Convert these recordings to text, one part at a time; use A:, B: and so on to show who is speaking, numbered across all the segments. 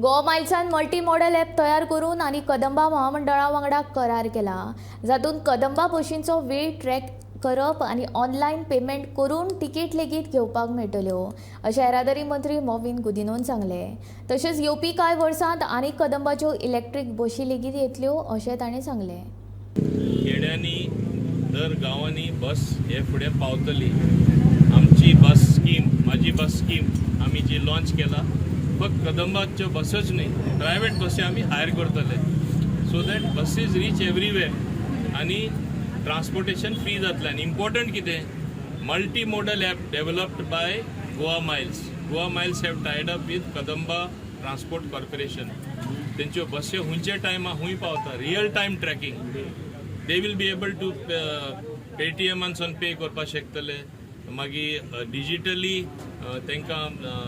A: Goa मायल्सान multi modal app तयार करून आनी कदंबा महामंडळा वांगडा करार केला, जातूंत कदंबा बशींचो वेळ ट्रॅक करप आनी ऑनलायन पेमेंट करून तिकीट लेगीत घेवपाक मेळटल्यो, अशें येरादारी मंत्री मॉवीन गुदिन्होन सांगलें. तशेंच येवपी कांय वर्सांत आनीक कदंबाच्यो इलेक्ट्रीक बशी लेगीत येतल्यो, अशें ताणें सांगलें.
B: खेड्यांनी, दर गांवांनी बस हे फुडें पावतली. आमची बस स्कीम, म्हाजी बस स्कीम आमी जी लॉन्च केला, फक्त कदंबाच्यो बसच न्ही, प्रायवेट बसी आमी हायर करतले so that buses reach everywhere आनी ट्रान्सपोर्टेशन फ्री जातलें. आनी इम्पॉर्टंट कितें, multi modal app developed by Goa Miles. Goa Miles have tied up with Kadamba Transport Corporation. तेंच्यो बस्यो हुंयच्या टायमा हुंय पावता, real time tracking. They will be able to पेटीएमानसून pay करपाक शकतले. मागीर डिजिटली तांकां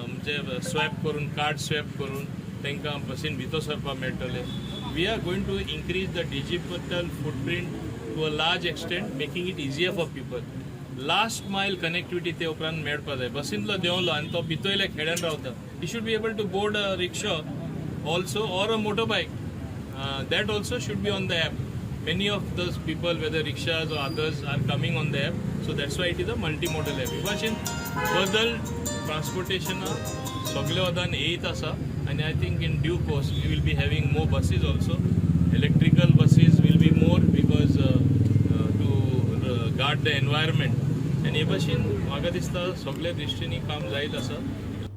B: म्हणजे स्वॅप करून, कार्ड स्वॅप करून तांकां बसीन भितर सरपाक मेळटलें. We are going to increase the digital footprint to a large extent, making it easier for people. Last mile connectivity ते उपरांत मेळपा जाय. बसींतलो देंवलो आनी तो भितरल्या खेड्यान रावता, he should be able to board a rickshaw also or a motorbike. That also should be on the app. Many of those people, whether rickshaws or others, are coming on the app. So that's why it is a multimodal app. भाशेन बदल ट्रान्सपोर्टेशना सगळे वदान येयत आसा आनी I think in due course we will be having more buses also. Electrical buses will be more because to guard the environment. आनी हे भाशेन म्हाका दिसता सगळे दृश्टींनी काम जायत आसा.